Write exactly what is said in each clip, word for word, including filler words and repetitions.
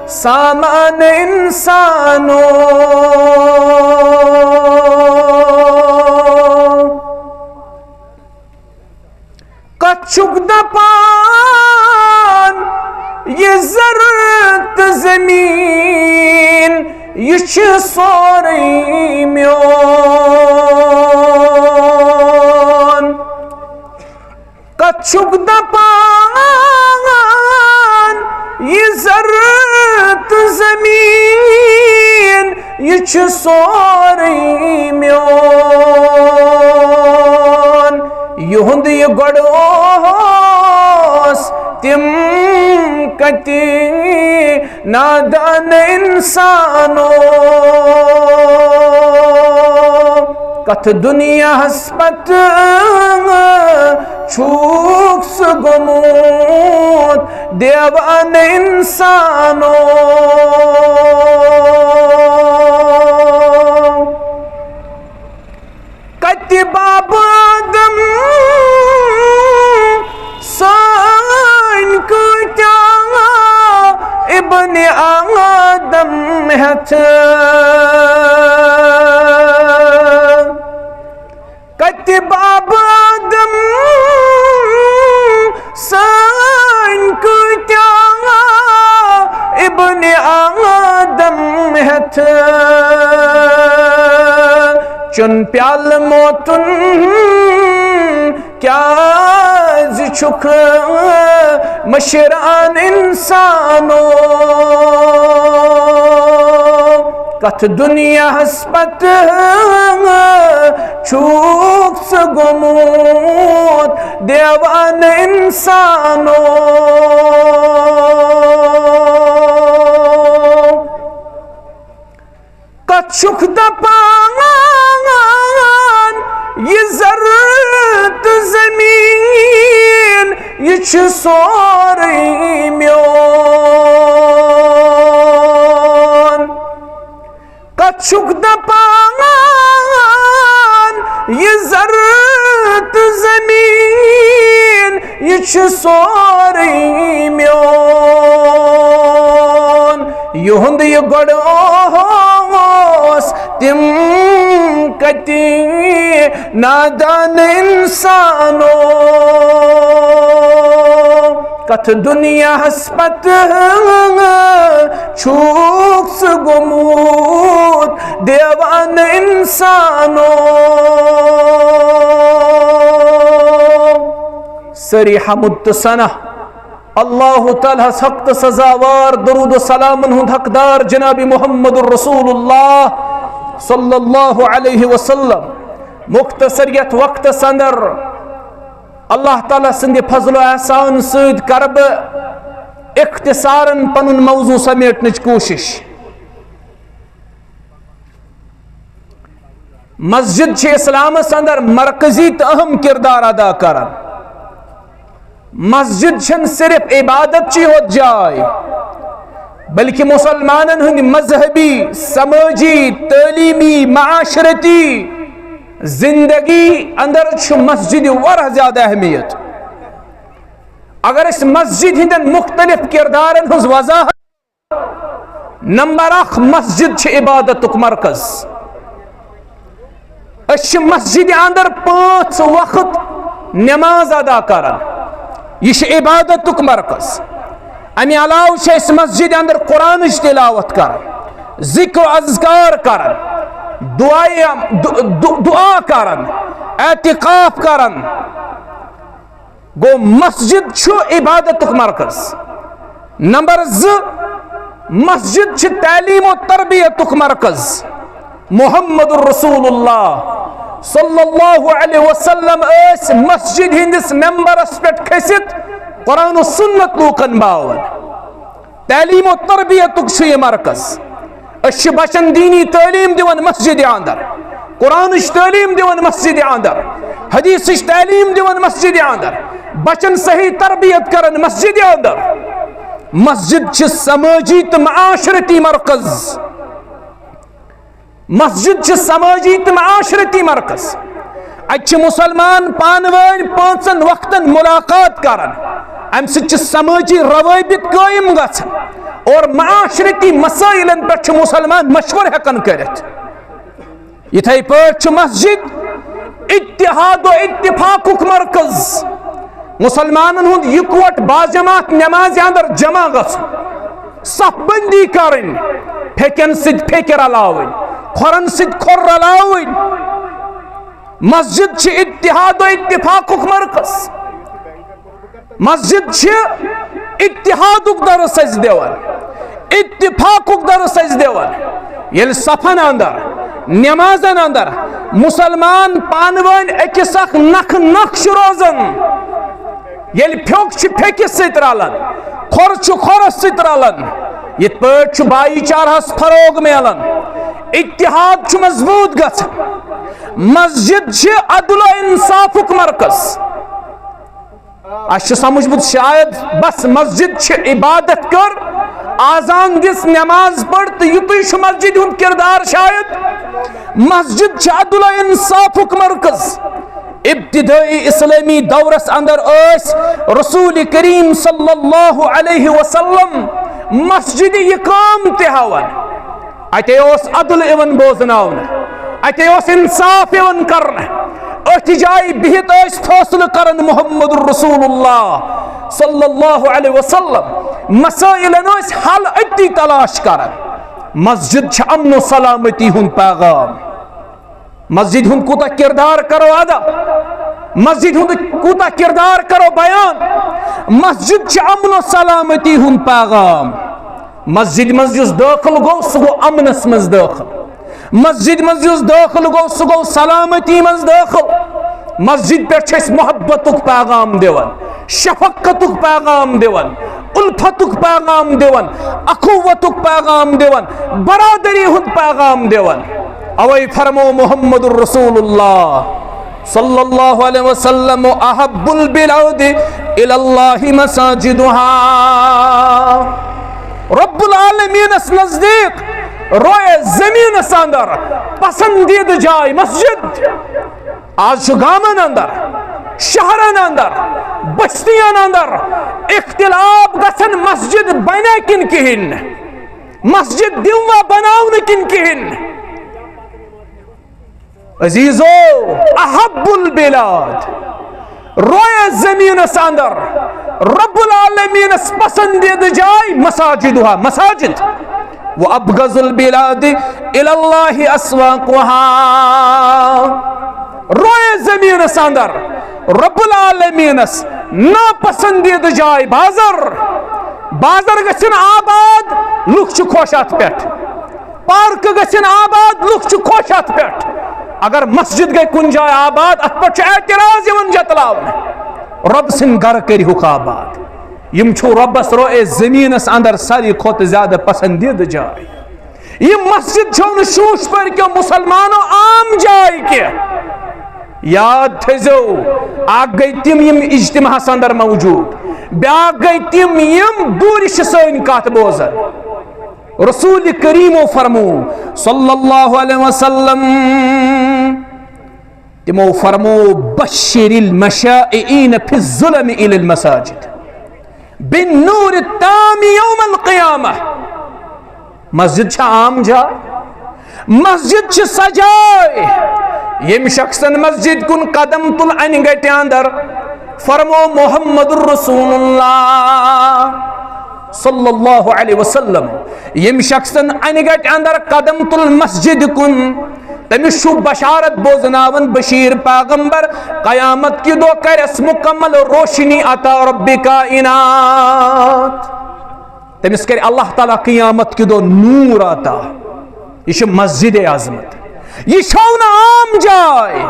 سامان انسانو۔ کتھ چھُکھ دپان، یہِ زر تہٕ زمین، یہِ چھُ سورُے میون؟ کتھ چھُکھ دپان، یہِ زر تہٕ زمین، یہِ چھُ سورُے میون؟ یِہُنٛد یہِ گۄڈٕ اوس، تِم کتہِ نادان انسانو؟ کتھ دنیاہس پتہٕ چھُکھ ژٕ گوٚمُت دیوانہٕ انسانو؟ کتہِ باب آدم سٲنۍ کۭتیٛاہ ابن آدم ہٮ۪تھ؟ کتہِ باب آدم سٲنۍ کۭتیٛاہ ابن آدم ہٮ۪تھ؟ چون پیالہٕ موتُن کیٛازِ چھُکھ مٔشران انسانو؟ کتھ دنیاہس پتہٕ چھُکھ ژٕ گوٚمُت دیوانہٕ انسانو؟ کتھ چھُکھ دپان، یہِ زر تہٕ زمین، یہِ چھُ سورُے میون؟ کتھ چھُکھ دپان، یہِ زر تہٕ زمین، یہِ چھُ سورُے میون؟ یِہُنٛد یہِ گۄڈٕ اوس، تِم کتہِ نادان انسانو؟ کتھ دنیاہس پتہٕ چھُکھ ژٕ گوٚمُت دیوانہٕ انسانو؟ سٲری حمد تہٕ ثنا اللہ تعالیٰ ہس حق تہٕ سزاوار، درود و سلامن ہُنٛد حقدار جناب محمد رسول اللہ صلی اللہ علیہ وسلم۔ مختصر یتھ وقتس اندر اللہ تعالیٰ سٕنٛدِ فضل و احسان سۭتۍ کرٕ بہٕ اختصارن پنُن موضوع سمیٹنٕچ کوٗشش۔ مسجد چھِ اسلامس اندر مرکزی تہٕ اہم کردار ادا کران۔ مسجد چھنہٕ صرف عبادت چی ہوت جاے، بلکہ مسلمانن ہند مذہبی، سمٲجی، تعلیمی، معاشرتی زندگی اندر چھُ مسجد واریاہ زیادٕ اہمیت۔ اگر أسۍ مسجد ہندین مختلف کردارن ہٕنٛز وضاحت، نمبر اکھ، مسجد چھِ عبادتُک مرکز۔ أسۍ چھِ مسجد اندر پانٛژھ وقت نماز ادا کران۔ یہِ چھِ عبادتُک مرکز۔ امہِ علاوٕ چھِ أسۍ مسجد اندر قرآنٕچ تلاوت کران، ذکر و اذکار کران، دعائے، دُ-، دُ-، دعا کران، اعتکاف کران۔ گوٚو، مسجد چھُ عبادتُک مرکز۔ نمبر زٕ، مسجد چھِ تعلیم و تربیتُک مرکز۔ محمد رسول اللہ صلی اللہ علیہ وسلم ٲسۍ مسجد ہٕنٛدِس ممبرس پٮ۪ٹھ کھٔسِتھ قرآن و سنت لوٗکن باوان۔ تعلیم و تربیتُک چھُ یہِ مرکز۔ أسۍ چھِ بچن دینی تعلیم دِوان مسجد اندر، قرآنٕچ تعلیم دِوان مسجد اندر، حدیثٕچ تعلیم دِوان مسجد اندر، بچن صحیح تربیت کران مسجد اندر۔ مسجد چھِ سمٲجی تہٕ معاشرتی مرکز۔ مسجد چھِ سمٲجی تہٕ معاشرتی مرکز۔ اتہِ چھِ مسلمان پانہٕ وٲنۍ پانٛژن وقتن ملاقات کران۔ امہِ سۭتۍ چھِ سمٲجی روٲبط قٲیِم گژھان اور معاشرتی مسٲیلن پٮ۪ٹھ چھِ مسلمان مشورٕ ہٮ۪کان کٔرِتھ۔ یِتھے پٲٹھۍ چھُ مسجد اتحاد و اتفاقُک مرکز، مسلمانن ہُنٛد یکوٹ باجماعت نمازِ اندر جمع گژھُن، صف بندی کرٕنۍ، پھیکٮ۪ن سۭتۍ پھیکہِ رلاوٕنۍ، کھۄرن سۭتۍ کھۄر رلاوٕنۍ۔ مسجد چھِ اتحاد و اتفاقُک مرکز۔ مسجد چھِ اتحادُک درس اَسہِ دِوان، اتفاقُک درس اَسہِ دِوان۔ ییٚلہِ صفن اندر، نمازن اندر مسلمان پانہٕ ؤنۍ أکِس اکھ نکھٕ نکھ چھِ روزان، ییٚلہِ پھیوٚک چھُ پھیٚکِس سۭتۍ رلان، کھۄر چھُ کھۄرس سۭتۍ رلان، یِتھ پٲٹھۍ چھُ بھایی چارہس فروغ میلان، اتحاد چھُ مضبوط گژھان۔ مسجد چھِ عدل و انصافُک مرکز۔ اسہِ چھُ سمجھمُت شاید بس مسجد چھِ عبادت کٔر، آذان دِژ، نماز پٔر تہٕ یُتُے چھُ مسجد ہُنٛد کردار شاید۔ مسجد چھِ عدل و انصافُک مرکز۔ ابتدٲئی اسلٲمی دورس اندر ٲسۍ رسول کریم صلی اللہ علیہ وسلم مسجد یہِ کٲم تہِ ہاوان۔ اتے اوس عدل یِوان بوزناونہٕ، اتے اوس انصاف یِوان کرنہٕ۔ أتھۍ جایہِ بِہِتھ ٲسۍ فٲصلہٕ کران محمد رسول اللہ صلی اللہ علیہ وسلم۔ مسائلن ٲسۍ حل أتی تلاش کران۔ مسجد چھِ امن و سلامتی ہُنٛد پیغام۔ مسجد ہُنٛد کوٗتاہ کردار کرو ادا، مسجد ہُنٛد کوٗتاہ کردار کرو بیان۔ مسجد چھِ امن و سلامتی ہُنٛد پیغام۔ مسجد منٛز یُس دٲخل گوٚو، سُہ گوٚو امنس منٛز دٲخل۔ مسجد منٛز یُس دٲخل گوٚو، سُہ گوٚو سلامتی منٛز دٲخل۔ مسجد پٮ۪ٹھ چھِ أسۍ محبتُک پیغام دِوان، شفقتُک پیغام دِوان، الفتُک پیغام دِوان، اخوتُک پیغام دِوان، برادری ہُنٛد پیغام دِوان۔ اوے فرمو محمد رسول اللہ صلی اللہ علیہ وسلم، احب البلاد الی اللہ مساجدہا۔ رب العالمینس نزدیک روئے زمینس اندر پسندیدٕ جاے مسجد۔ آز چھُ گامن اندر، شہرن اندر، بستین اندر اختلاف گژھن مسجد بنے کِنہٕ کِہیٖنۍ نہٕ، مسجد دیوا بناونہٕ کِنہٕ کِہیٖنۍ نہٕ۔ عزیزو، احب البلاد، روئے زمینس اندر رب العالمینس پسندیدٕ جاے مساجدہا، مساجد، و ابغض البلاد الی اللہ اسواقہا۔ روئے زمینس اندر رب العالمینس ناپسندیدٕ جاے بازر۔ بازر گژھن آباد، لُکھ چھِ خۄش اتھ پٮ۪ٹھ۔ پارکہٕ گژھن آباد، لُکھ چھِ خۄش اتھ پٮ۪ٹھ۔ اگر مسجد گٔے کُنہِ جایہِ آباد، اتھ پٮ۪ٹھ چھُ اعتراض یِوان جتلاونہٕ۔ رۄب سٕنٛدۍ گرٕ کٔرۍہُکھ آباد۔ یِم چھُو رۄبس روئے زمینس اندر ساروی کھۄتہٕ زیادٕ پسندیدٕ جاے۔ یہِ مسجد چھو نہٕ شوٗش پورِ کیو مسلمانو عام جاے کینٛہہ۔ یاد تھٲیزیو، اکھ گٔے تِم یِم اجتماعس اندر موجود، بیاکھ گٔے تِم یِم دوٗرِ چھِ سٲنۍ کتھ بوزان۔ رسول کریمو فرمو صلی اللہ علیہ وسلم، تِمو فرمو، بشر المشائعین فی الظلم الی المساجد بالنور التام یوم القیامہ۔ مسجد چھا عام جاے؟ مسجد چھِ سۄ جاے، ییٚمہِ شخصن مسجد کُن قدم تُل انہِ گٹہِ اندر، فرمو محمد رسول اللہ صلی اللہ علیہ وسلم، ییٚمہِ شخصن انہِ گٹہِ اندر قدم تُل مسجد کُن، تٔمِس چھُ بشارت بوزناوان بشیر پیغمبر، قیامت کہِ دۄہ کرٮ۪س مکمل روشنی عطا رب کائنات۔ تٔمِس کرِ اللہ تعالیٰ قیامت کہِ دۄہ نور عطا۔ یہِ چھِ مسجد عظمت، یہِ چھو نہٕ عام جاے۔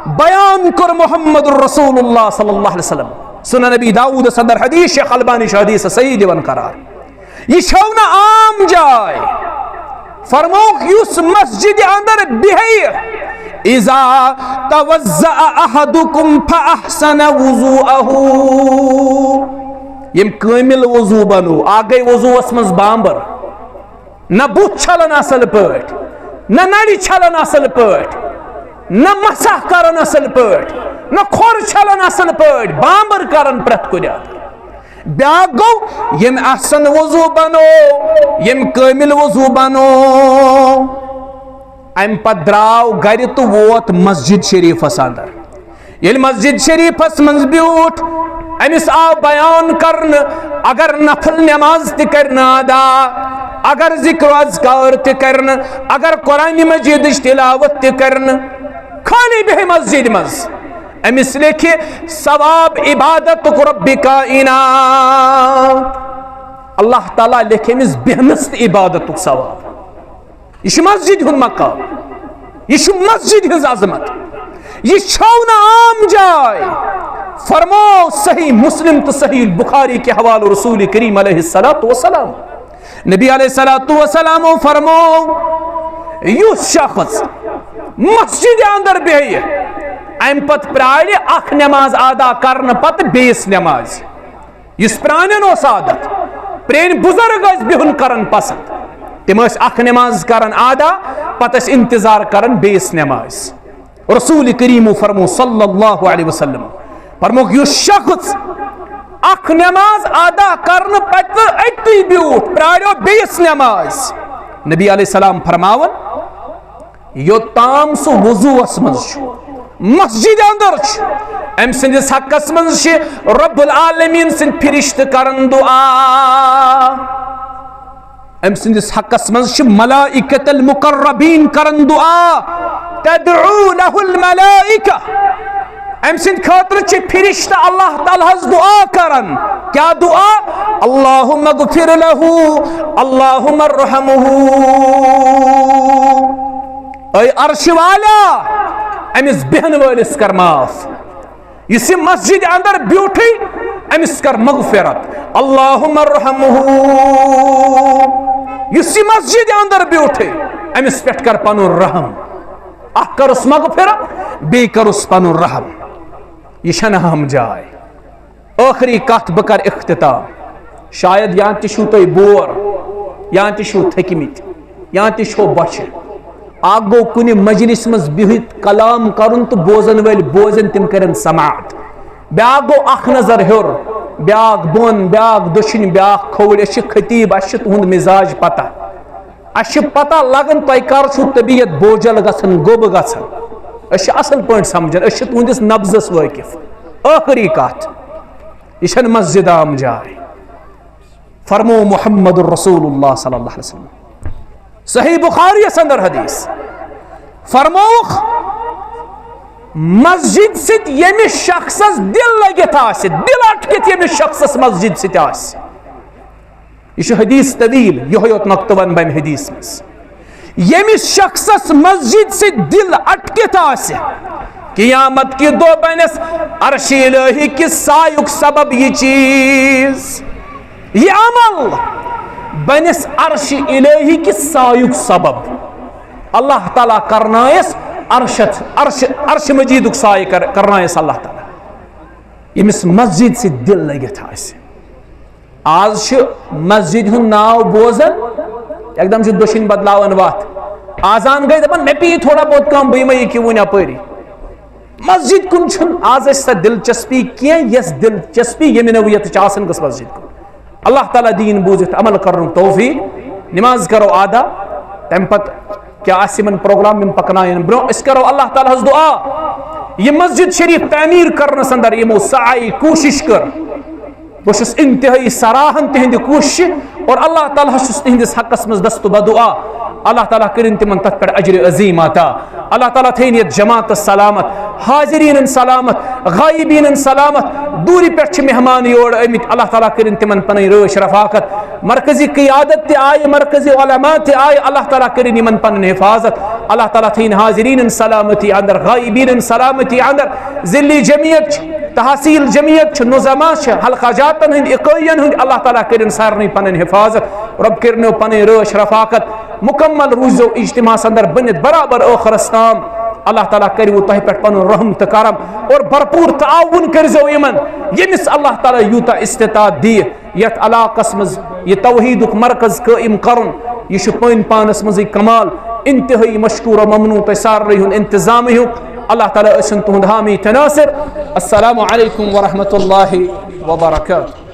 بیان کوٚر محمد رسول اللہ صلی اللہ علیہ وسلم۔ سنن ابی داؤدس اندر حدیث، شیخ البانی چھُ حدیث صحیح دِوان قرار۔ یہِ چھو نہٕ عام جاے۔ فرمووُکھ، یُس مسجد اندر بیہہِ، اذا توضأ احدکم فاحسن وضوءه، ییٚمۍ کٲمِل وضو بنو، اکھ گٔے وضوٗوس منٛز بامبر، نہ بُتھ چھلان اصل پٲٹھۍ، نہ نرِ چھلان اصل پٲٹھۍ، نہ مسح کران اصل پٲٹھۍ، نہ کھۄر چھلان اصل پٲٹھۍ، بامبر کران پرٛٮ۪تھ کُنہِ اندر۔ بیاکھ گوٚو، ییٚمۍ احسن وضو بنو، ییٚمۍ کٲمل وضو بنو، امہِ پتہٕ درٛاو گرِ تہٕ ووت مسجد شریفس اندر۔ ییٚلہِ مسجد شریفس منٛز بیوٗٹھ، أمِس آو بیان کرنہٕ، اگر نفل نماز تہِ کرِ نہٕ ادا، اگر ذکر و اذکار تہِ کرِ نہٕ، اگر قرآن مجیدٕچ تلاوت تہِ کرِ نہٕ، خٲلی بیہہِ مسجد منٛز، أمِس لیکھِ ثواب عبادتُک رب کائنات۔ اللہ تعالیٰ لیکھِ أمِس بیہنس تہِ عبادتُک ثواب۔ یہِ چھُ مسجد ہُنٛد مقام، یہِ چھُ مسجد ہٕنٛز عظمت، یہِ چھَو نہٕ عام جاے۔ فرمو صحیح مسلم تہٕ صحیح بخاری کہِ حوالہٕ رسول کریم علیہ الصلوۃ والسلام، نبی علیہ الصلوۃ والسلام فرمو، یُس شخص مسجد اندر بیہہِ، امہِ پتہٕ پرارِ اکھ نماز ادا کرنہٕ پتہٕ بیٚیِس نمازِ، یُس پرانٮ۪ن اوس عادت، پرٲنۍ بزرگ ٲسۍ بِہُن کران پسند، تِم ٲسۍ اکھ نماز کران ادا، پتہٕ ٲسۍ انتظار کران بیٚیِس نمازِ۔ رسول کریمو فرمو صلی اللہ علیہ وسلم، فرموکھ، یُس شخص اکھ نماز ادا کرنہٕ پتہٕ أتی بیوٗٹھ، پرٛاریو بیٚیِس نمازِ، نبی علیہ السلام فرماوان، یوٚتام سُہ وضوٗوَس منٛز چھُ، مسجد اندر چھُ، أمۍ سٕنٛدِس حقس منٛز چھِ رب العالمین سٕنٛدۍ فرشتہٕ کران دعا۔ أمۍ سٕنٛدِس حقس منٛز چھِ ملائکۃ المقربین کران دعا، تدعو لہ الملائکہ۔ أمۍ سٕنٛدِ خٲطرٕ چھِ فرشتہٕ اللہ تعالیٰ ہس دعا کران۔ کیٛاہ دعا؟ اللہم اغفر لہ، اللہم ارحمہ۔ اے عرش والا، أمِس بیہن وٲلِس کر معاف۔ یُس یہِ مسجد اندر بیوٗٹھٕے، أمِس کر مغفرت۔ اللہم ارحمہ۔ یُس یہِ مسجد اندر بیوٗٹھٕے، أمِس پٮ۪ٹھ کر پنُن رحم۔ اکھ کرُس مغفرت، بیٚیہِ کرُس پنُن رحم۔ یہِ چھنہٕ اہم جاے۔ ٲخری کتھ بہٕ کرٕ اختتام۔ شاید یا تہِ چھِو تُہۍ بور، یا تہِ چھِو تھٔکمٕتۍ، یا تہِ چھِو بۄچھِ۔ اکھ گوٚو کُنہِ مجلس منٛز بِہِتھ کلام کرُن تہٕ بوزن وٲلۍ بوزن، تِم کرن سماعت۔ بیاکھ گوٚو اکھ نظر ہیوٚر، بیاکھ بۄن، بیاکھ دٔچھِنۍ، بیاکھ کھووُر۔ أسۍ چھِ خطیب، اَسہِ چھِ تُہُنٛد مزاج پتہ۔ اَسہِ چھِ پتہ لگان تۄہہِ کر چھُو طبیعت بوجل گژھان، گوٚب گژھان۔ أسۍ چھِ اصل پٲٹھۍ سمجھان، أسۍ چھِ تُہنٛدِس نبضس وٲقف۔ ٲخری کتھ، یہِ چھنہٕ مسجد عام جاے۔ فرمو محمد رسول اللہ صلی اللہ علیہ وسلم، صحیح بخاری یس اندر حدیث، فرمووُکھ، مسجد سۭتۍ ییٚمِس شخصس دل لٔگِتھ آسہِ، دل اٹکِتھ ییٚمِس شخصس مسجد سۭتۍ آسہِ، یہِ چھُ حدیث طویل، یِہوٚے یوت نۄقطہٕ وَنہٕ بہٕ اَمہِ حدیث منٛز۔ ییٚمِس شخصس مسجد سۭتۍ دل اٹکِتھ آسہِ، قیامت کہِ دۄہ بنٮ۪س عرش الہی کِس سایُک سبب یہِ چیٖز، یہِ عمل بنٮ۪س عرش الہی کِس سایُک سبب۔ اللہ تعالیٰ کرنایس عرشس، عرش، عرش مجیدُک سایہِ کر-، کرنایس اللہ تعالیٰ، ییٚمِس مسجد سۭتۍ دل لٔگِتھ آسہِ۔ آز چھِ مسجد ہُنٛد ناو بوزان، یکدم چھِ دٔچھِنۍ بدلاوان وتھ۔ آزان گٔے، دپان، مےٚ پیٚیہِ تھوڑا بہت کم، بہٕ یِمے یہِ کہِ وُنہِ اپٲری۔ مسجد کُن چھُنہٕ آز اَسہِ سۄ دلچسپی کینٛہہ، یۄس دلچسپی ییٚمہِ نوعیتٕچ آسان گٔژھ مسجد کُن۔ اللہ تعالیٰ دِیِن بوٗزِتھ عمل کرنُک توفیق۔ نماز کرو ادا، تمہِ پتہٕ کیٛاہ آسہِ یِمن پروگرام، یِم پکناین برونٛہہ۔ أسۍ کرو اللہ تعالیٰ ہس دعا، یہِ مسجد شریف تعمیٖر کرنس اندر یِمو سعی کوٗشش کٔر، بہٕ چھُس انتہٲئی سراہان تِہنٛدِ کوٗششہِ اور اللہ تعالیٰ ہس چھُس تِہنٛدِس حقس منٛز دست بدعا۔ اللہ تعالیٰ کٔرِن تِمن تتھ پٮ۪ٹھ اجر عظیٖم عطا۔ اللہ تعالیٰ تھٲیِن یتھ جماعتس سلامت، حاضریٖنن سلامت، غائبیٖنن سلامت۔ دوٗرِ پٮ۪ٹھ چھِ مہمان یور آمٕتۍ، اللہ تعالیٰ کٔرِن تِمن پنٕنۍ رٲچھ رفاقت۔ مرکزی قیادت تہِ آیہِ، مرکزی علماء تہِ آیہِ، اللہ تعالیٰ کٔرِن یِمن پنٕنۍ حفاظت۔ اللہ تعالیٰ تھٲیِن حاضریٖنن سلامتی اندر، غائبیٖنن سلامتی اندر۔ ضلعی جمعیت چھِ، تحصیل جمعیت چھِ، نظما چھِ، حلقہ جاتن ہٕنٛدۍ، اِقٲعین ہٕنٛدۍ، اللہ تعالیٰ کٔرِن سارنٕے پنٕنۍ حفاظت۔ رب کٔرِنو پنٕنۍ رٲچھ رفاقت۔ مکمل روٗزیو اجتماعس اندر بٔنِتھ برابر ٲخرس تام۔ اللہ تعالیٰ کٔرِوٕ تۄہہِ پٮ۪ٹھ پنُن رحم تہٕ کرم اور بھرپوٗر تعاوُن کٔرۍزیو یِمن، ییٚمِس اللہ تعالیٰ یوٗتاہ استطاعت دِیہِ یتھ علاقس منٛز یہِ توحیٖدُک مرکز قٲیِم کرُن۔ یہِ چھُ پٔنۍ پانس منٛزٕے کمال، انتہٲئی مشکور و ممنون تۄہہِ سارنٕے ہُنٛد انتظامٕے ہُنٛد۔ اللہ تعالیٰ ٲسِن تُہُنٛد حامی تہٕ ناصر۔ السلام علیکم ورحمۃ اللہ وبرکاتہ۔